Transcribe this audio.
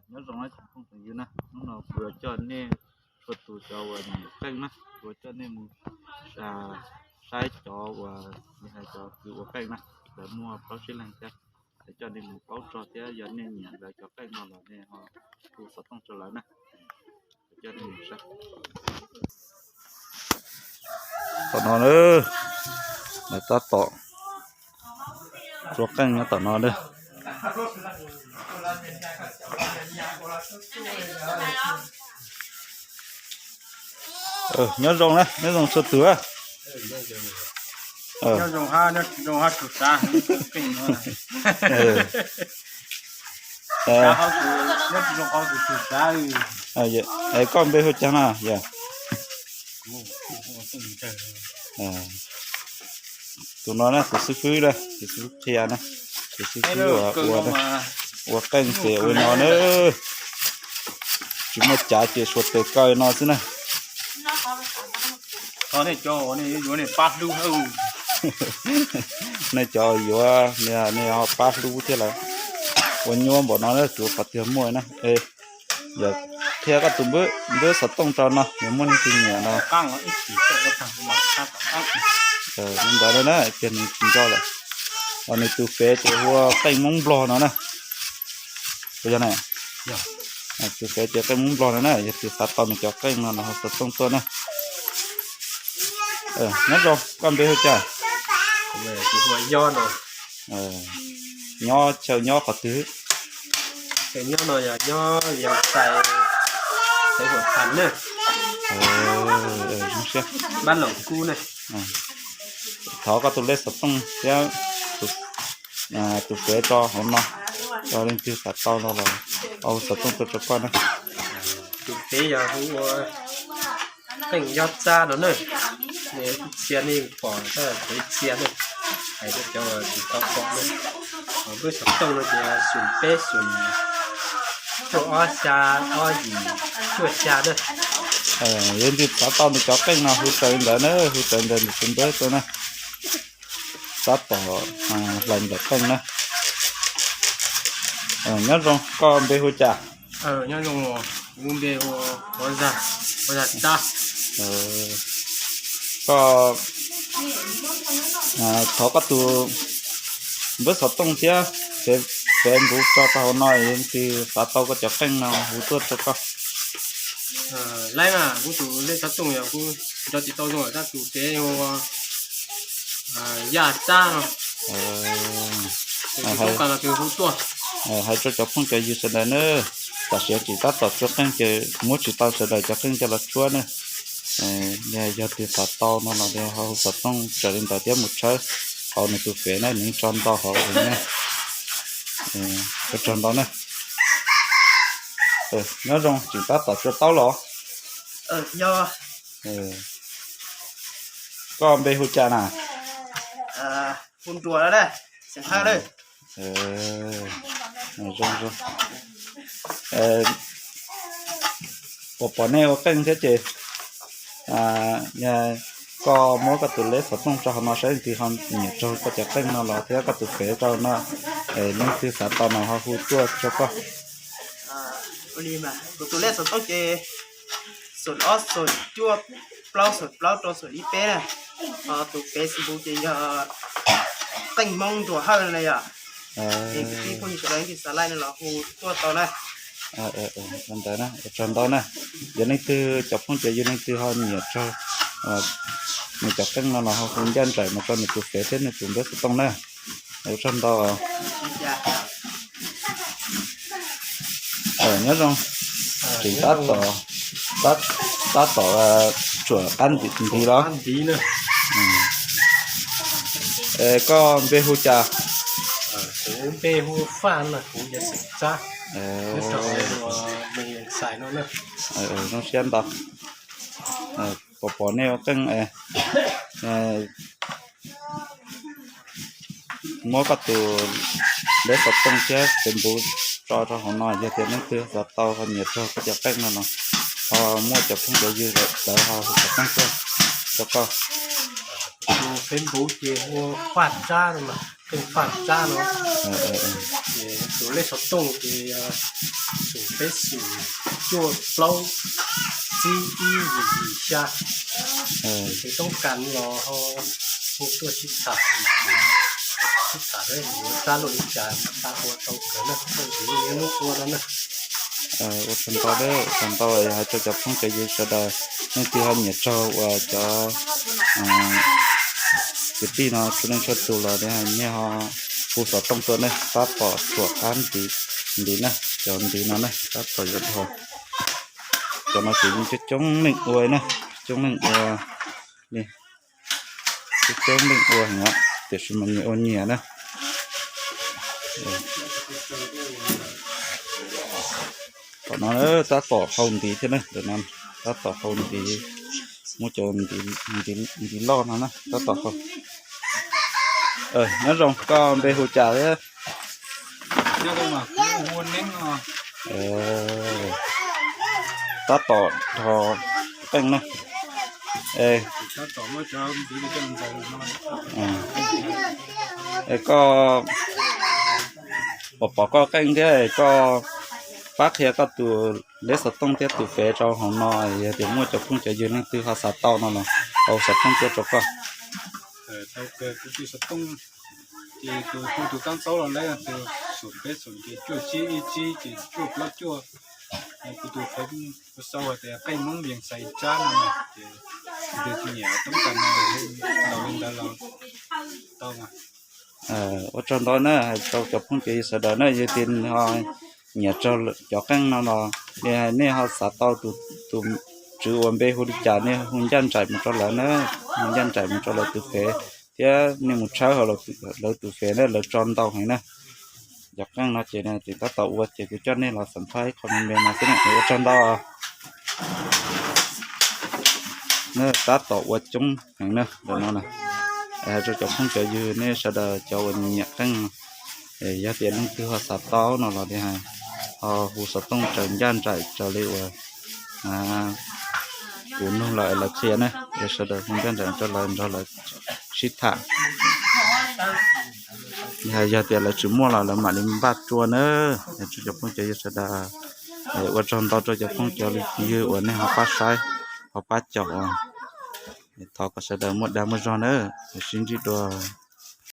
Nyob zoo na tsoom phooj tsoom ywg na, hnub no kuv yuav coj nej txhua tus cov uas nyiam qeej na, kuv yuav coj nej mus saib cov uas, hais cov kws ua qeej na, lawv muaj plaub tsib leeg thiab, yuav coj nej mus paub txog thiab yog nej nyiam lawv cov qeej no los nej ho hu xov tooj rau lawv na. Tom no na, lawv tab tom txua qeej nyob tom no na. Nyob zoo na, nyob zoo txhua tus. Koj npe hu cas na yog? Tus no na tus xib fwb na, tus xib fwb qhia na, tus xib fwb ua, ua qeej ces ua no na. Tsis muaj cav ces suav tes kaw no xwb na. Nej cov yuav, nej ho pab hlub thiab lawm. Ua nyuaj npaum no na, tsuav qhov twg muaj na. Yog qhia koj tus npawb xov tooj rau no, yog muaj leej twg nyiam no. Li ntawd na, tiag nws tsis nco lawm. Nws tus fev ces hu ua Qeej Hmoob Nplog no na. Puas yog na? Tus fev ces Qeej Hmoob Nplog no na, yog tus xav tau nws cov qeej no los hu xov tooj tuaj na. Nyob zoo, koj npe hu cas? Nyob chaw nyob qhov twg? Thov koj tus lej xov tooj thiab tus fev tso hauv no, yog leej twg xav tau no los hu xov tooj tuaj rau koj na. Tus fev yog hu ua Qeej Yob Txab no na. Txhia nej pom txhia na, hais rau cov tsis tau pom na. Npawb xov tooj no ces xoom peb xoom cuaj ob xya ob yim cuaj xya na. Yog leej twg xav tau nws cov qeej no hu raws li ntawd na, hu raws li ntawd nws tus npawb tuaj na. Tab tom hlais nplawm qeej na. Nyob zoo, koj npe hu cas? Nyob zoo, kuv npe hu ua Zag, ua Zag Txab. Koj thov koj tus npawb xov tooj thiab Facebook tso rau hauv no, yog leej twg xav tau koj cov qeej no hu tuaj rau koj. Laib mas, kuv tus lej xov tooj yog kuv nco tsis tau zoo, tab tus fev hu ua Yaj Txab no. Tus tub ka los tus hu tuaj. Hais rau cov phooj cov ywg sawv daws na, tam sim no tseem tab tom tsuav qeej ces muab tsis tau sawv daws cov qeej coj los tshuab na. Yog twg xav tau no los ho hu xov tooj raws li ntawd thiab mus tshawb hauv nws tus fev na, nws tso ntau hauv na. Ua tsaug ntau na. Nyob zoo, tseem tab tom tsuav taub los? Koj npe hu cas na? Zoo zoo. Puas pom nej ua qeej thiab ces koj muab koj tus lej xov tooj tso hauv no saib leej twg ho nyiam raug koj cov qeej no los thiab koj tus fev rau no, leej twg xav tau no ho hu tuaj rau koj. Kuv tus lej xov tooj ces xoom ob xoom cuaj plaub xoom plaub rau xoom ib peb na. Ho tus Facebook ces yog Qeej Hmoob Nruas Hawj no na yom. Es kwv tij phooj ywg sawv daws leej twg xav laij no los hu tuaj tau na. Ua ntawd na, ua tsaug ntau na. Yog leej twg cov phooj cov ywg leej twg ho nyiam raug nws cov qeej no los ho hu ncaj nraim mus rau nws tus fev thiab nws tus npawb xov tooj na. Ua tsaug ntau. Nyob zoo, tseem tab tom, tab tom tsuam qab ntiv los? Koj npe hu cas? Kuv npe hu Faj no, kuv yog xeem Tsab, nyob rau Xais no na. Zoo siab ntau. Pom pom nej ua qeej, muab koj tus lej xov tooj thiab Facebook tso rau hauv no, yog tias leej twg xav tau ho nyiam raug koj cov qeej no los ho muaj cov phooj cov ywg lawv ho hu xov tooj tuaj rau koj. Tus Peb npuv ces ua faj tsab no mas, qeej faj tsab no. Ces tus lej xov tooj ces xum peb xum cuaj plaub tsib ib yim yim xya. Ces toob kas los ho hu tuaj sib tham, sib tham yuav tsab luaj li cas, ua tau kawg na, txhob ntxiv, hnub ua no na. Ua tsaug ntau, ua tsaug ntau hais rau cov phooj cov ywg sawv daws, leej twg ho nyiam raug uas cov kwv tij no txhua leej txhua tus los nej ho hu xov tooj tuaj ne, tab tom tshuam qab ntiv, ntiv na, cov ntiv no na tab tom yuav dhau. Cov no ces yeej coob coob leej ua na, coob leej ua li, coob coob leej ua heev, tiam sis mas nyias ua nyias na. Tom no tab tom hau ntiv thiab na, ntawm no tab tom hau ntiv, muab cov ntiv loj no na tab tom hau. Nyob zoo, koj npe hu cas thiab? Tab tom dhos qeej na. Es koj pom, pom koj qeej thiab, koj pab qhia koj tus lej xov tooj thiab tus fev rau hauv no, yog tias muaj cov phooj cov ywg leej twg ho xav tau no los hu xov tooj tuaj rau koj. Tau kawg, kuv tus xov tooj ces tus hu tus kab ntxaub los lawm, tus xum peb xum ces cuaj tsib ib tsib ces cuaj plaub cuaj. Kuv tus fev kuv sau hais tias Qeej Hmoob Vias Xais Tsab no, ces leej twg nyiam toob kas no los li ntawd los tau mas. Ua tsaug ntau na, hais rau cov phooj cov ywg sawv daws na, yog tias ho nyiam raug cov qeej no los nej ho xav tau tus tswv uas npe hu li cas nej hu ncaj nraim mus rau lawv na, hu ncaj nraim mus rau lawv tus fev thiab nej mus tshawb hauv lawv tus fev na, lawv tso ntau heev na. Cov qeej no ces tab tom ua ces kuv coj nej los xam phaj ib qho me me no xwb na, ua tsaug ntau. Tab tom ua coob heev na ntawm no na. Hais rau cov phooj cov ywg nej sawv daws cov uas nyiam qeej, yog tias leej twg ho xav tau no los ho hu xov tooj raws ncaj nraim raws li uas kuv nug lawv, lawv qhia na, sawv daws hu ncaj nraim rau lawv nrog lawv sib tham. Yog tias lawv tsis muaj los lawv mam li npaj rua na. Rau cov phooj cov ywg sawv daws, ua tsaug ntau rau cov phooj cov ywg uas nej ho pab saib, ho pab caum. Thov kom sawv daws muaj dag muaj zog na, sib ntsib dua.